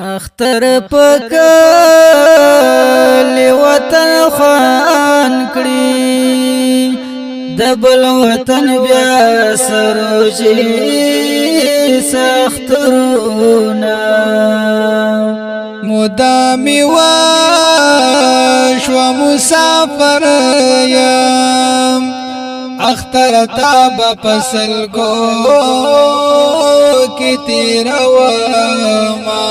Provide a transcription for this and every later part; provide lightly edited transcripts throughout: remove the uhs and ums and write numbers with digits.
اختر پکلی وطن خوان کړي، د بل وطن بیا سروجي سخترونه. مدامی وشو مسافر یم، اختر تاب پسل کو کی تیروا ما.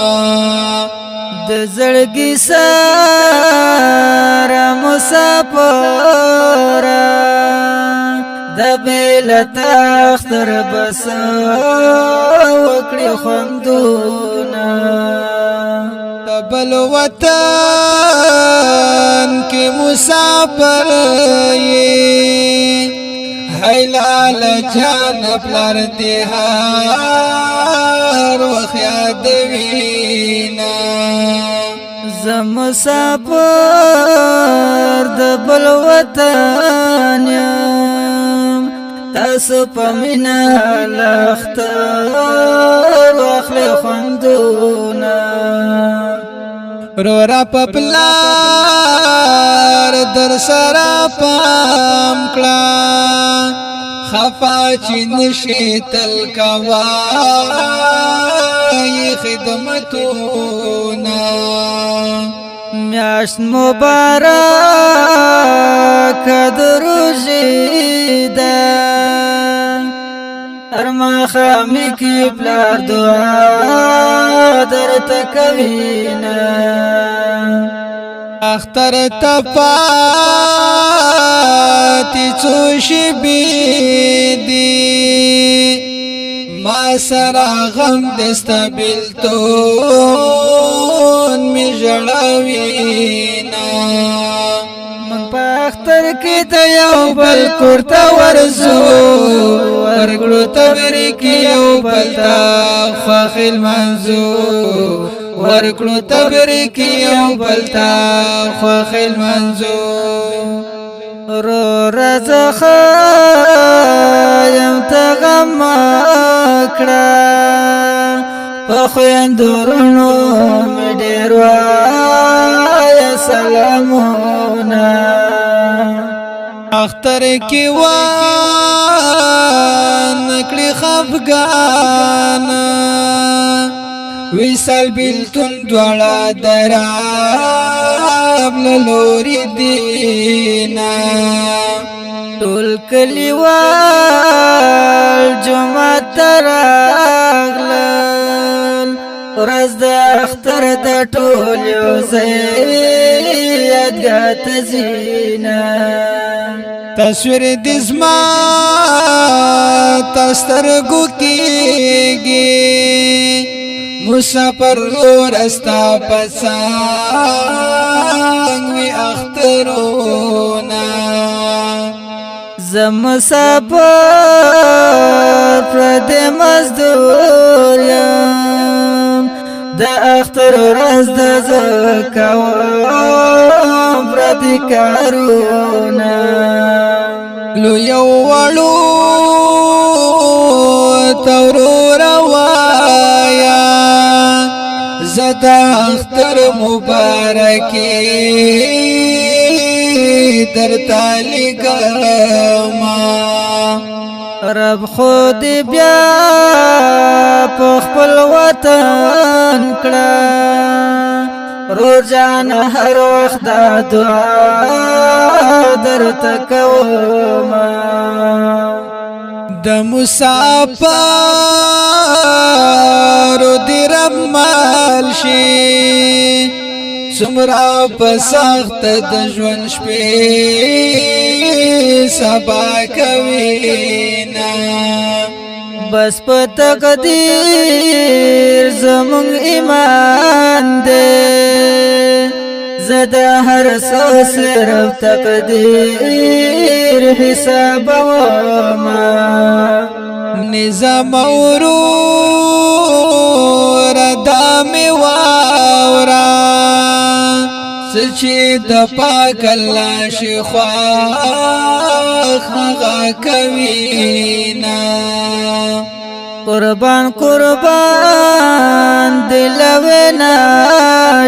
د زړګي سره مسافر، د بیل تختر بس وکړي خوندونه. بل وطن کې مسافر یې، حلال جان پلار دې هر وخت یادوینا. زمسافر د بل وطن یم، تاسو په مینا لختر واخلې خوندونه. رورا په پلار در سره پام کړه، خفا چې نشي تل کوا خدمتونه. میاشت مبارک دروژی ده، ارما خامی کی پلار دعا درته کوینا. اختر تپاتی څو شپې دي، ما سره غم دستبلتون می ژړوینا. من په اختر کې د یو بل کورته ورزو، ورکړو تبرک یو بل ته خوخل منزو، ورکړو تبرک یو بل ته خوخل منزو. رو رزخ یم ته غم کړه، په خویندورونو مې ډېر وایه سلامونه. اختر کې وان کړي خفګان، وصال بیلتون دواړه دراب لوري دینا. ټول کلیوال جمعه ته راغلل، ورځ د اختر د ټول یو ځای یادګار ته ځینه. تصویر د زما تسترګو کېږي، مسافر رستا پسنګ وی اخترونه. زمسافر پردې مزدور یم، د اختر ورځ د زکوم پردي کارونه. لو یو وړو تورور وایا، زدا اختر مبارکي درته لګما. رب خو دې بیا په خپل وطن کړه، روزان هر وخت دا دعا درته کوم. د مسافر دی رب مال شي، څومره په سخت د ژوند شپې سبا کوي نه. بس په تقدیر زمونږ ایمان دی، زه د هر څه صرف تقدیر حساب وما. نظام ورور دام واورا، سچې د پاک الله شي خواخ هغه کوي نه. قربان قربان دلونا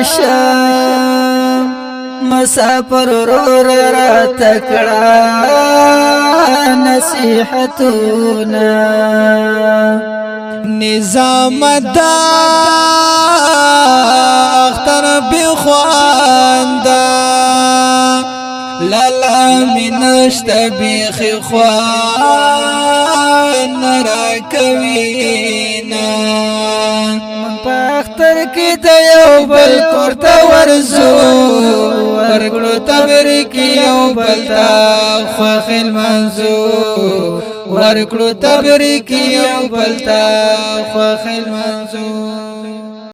شم، مسافر رور را تکړه نصیحتونه. نظام دا اختر بخواندا، لالا منشت بیخ خوان را کوینا. په اختر کې د یو بل کورته ورزو، ورکړو تبرک یو بل ته خوښ منزو، ورکړو تبرک یو بل ته خوښ منزو.